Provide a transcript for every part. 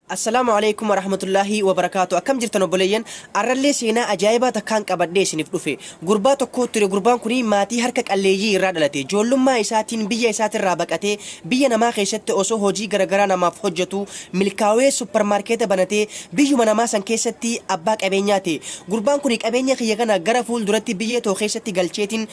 Assalaamu Aleeykum Warahmatullaahi Wabarakaatu Akkam jirtan obboleeyyan Arrallee seenaa ajaa'ibaa takkaan qabadhee isiniif dhufe Gurbaa tokkoo ture gurbaan kuni maatii harka qalleeyyii irraa dhalate Joollummaa isaatiin biyya isaatirraa baqatee biyya namaa keessatti osoo hojii garagaraa namaaf hojjatuu milkaawee supparmaarkeeta banatee biyyuma namaa san keessatti abbaa qabeenyaa ta'e Gurbaan kuni qabeenya kiyya kana gara fuul duratti biyya too keessatti galcheetiin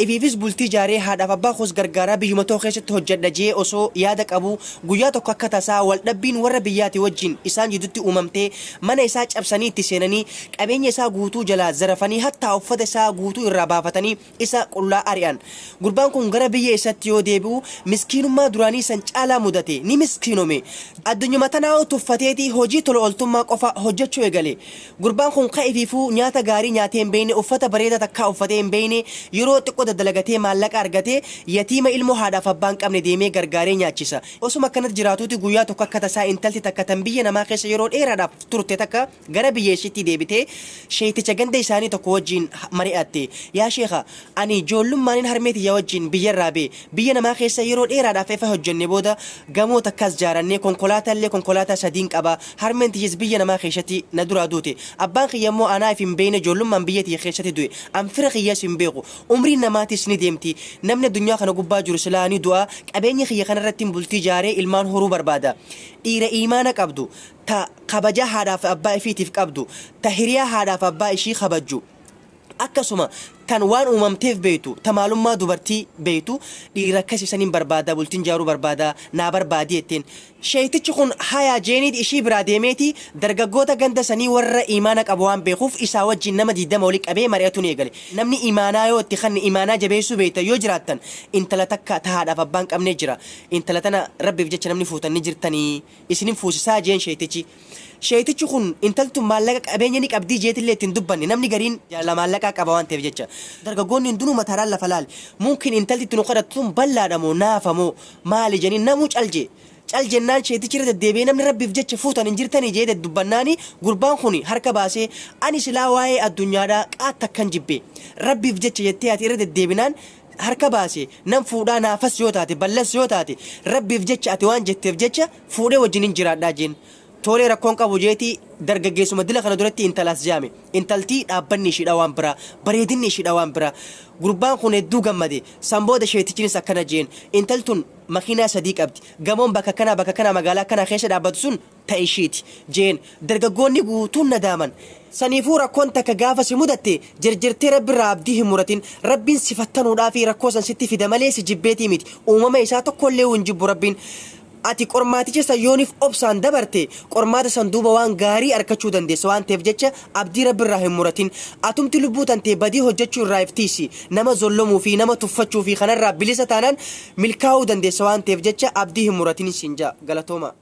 Ifiifis bultii jaaree haadhaaf abbaa koos gargaaraa biyyuma too keessatti hojjadha je'ee osoo yaada qabuu guyyaa tokko akka tasaa wal dhabbiin warra biyyaati wajjiin isaan jiddutti uumamtee mana isaa cabsanii itti seenanii qabeenya isaa guutuu jalaa zarafanii hattaa uffata isaa guutuu irraa baafatanii isa qullaa ari'an. Gurbaan kun gara biyya isatti yoo deebi'u miskiinummaa duraanii san caalaa mudate. Ni miskiinome. Addunyuma tanaa'uu tuffateeti hojii tola ooltummaa qofa hojjachuu eegale. Gurbaan kun ka ifiifuu nyaata gaarii nyaatee hin beeyne, uffata bareedaa takkaa uffatee hin beeyne, yeroo xiqqo daddalagatee maallaqa argate, yatiima ilmoo haadhaaf abbaa hin qabne deemee gargaaree nyaachisa. Osuma akkanatti jiraatuuti guyyaa tokko akka tasaa intalti takka tan biyya namaa keessa yeroo dheeraadhaaf turte takka gara biyya ishiitti deebitee sheeyticha ganda isaanii tokko wajjiin mari'atte. Yaa sheekha, ani joollummaanin harmee tiyya wajjiin biyyarraa baye. Biyya namaa keessa yeroo dheeraadhaaf efa hojjannee booda gamoo takkas jaarannee konkolaataallee konkolaataa sadiin qaba. Harmeen tiyyas biyya namaa keessatti na duraa duute. Abbaan kiyya immoo anaa if hin beeyne joollummaan biyya tiyya keessatti du'e. An fira kiyyas hin beeku. Umriin namaatis ni deemti. Namni addunyaa kana gubbaa jiru silaa ni du'a. Qabeenya kiyya kanarrattin bultii jaaree ilmaan horuu barbaada. Dhiira iimaana qabdu, ta kabajaa haadhaa fi abbaa ifiitiif qabdu, ta hiriyaa haadhaa fi abbaa ishii kabajju, Akkasuma tan waan uumamteef beeytu, ta maalummaa dubartii beeytu, dhiira akkasii saniin barbaada, bultiin jaaruu barbaada, naa barbaadi jetteen. Sheeytichi kun hayaa jeeniit ishii biraa deemeeti dargaggoota ganda sanii warra iimaana qabu waan beekuuf isaa wajjiin nama 20 wali qabee mari'atuu ni eegale. Namni iimaanaa yoo itti kanne iimaanaa jabeessuu beeytan yoo jiraattan intala takka ta haadhaaf abbaa hin qabne jira. Intala tana Rabbiif jecha namni fuutan ni jirtanii? Isinin fuusisaa jeen sheeytichi. Sheeytichi kun intalti tun maallaqa qabeenya ni qabdii jeetillee itti hin dubbanne. Namni gariin jaalala maallaqaa qaba waan ta'eef jecha. Dargaggoonni hundinuu mataadhaan lafa laale. Mumkin intalti itti nu kadhattu tun ballaadha moo naafa moo maali jedhanii namuu cal jee. Cal jennaan sheeytichi irra deddeebi'ee namni Rabbiif jecha fuutan hin jirtanii jee dubbannaani gurbaan kuni harka baasee ani silaa waa'ee addunyaadhaa qaat takkan jibbe. Rabbiif jecha jettee ati irra deddeebinaan harka baase nan fuudhaa naafas yoo taate ballas yoo taate Rabbiif jecha ati waan jetteef jecha fuudhee wajjinin jiraadhaa jeen. Tolee rakkoon qabu jeeti dargaggeessuma dila kana duratti intala as jaame. Intaltii dhaabbanni ishiidha waan biraa, bareedinni ishiidha waan biraa. Gurbaan kun hedduu gammade. San booda sheetichinis akkana jeen. Intalti tun makiinaa sadii qabdi. Gamoon bakka kanaa bakka kanaa magaalaa akkanaa keessa dhaabbatu sun ta ishiiti. Jeen. Dargaggoonni guutuun nadaaman. Saniifuu rakkoon takka gaafa si mudatte jerjertee Rabbirraa abdii hin muratin. Rabbiin si fattanuudhaafi rakkoo san sitti fida malee si jibbeetii miti. Uumama isaa tokkolleewuu hin jibbu Rabbiin. Ati qormaaticha san yoonif obsaan dabarte, qormaata san duuba waan gaarii arkachuu dandeessa waan ta'eef jecha abdii Rabbirraa hin muratin. Atumti lubbuu tantee badii hojjachuu irraa if tiiysi. Nama zollomuu fi nama tuffachuu fi kanarraa bilisa taanaan milkaa'uu dandeessa waan ta'eef jecha abdii hin muratin siin ja'a. Galatoomaa.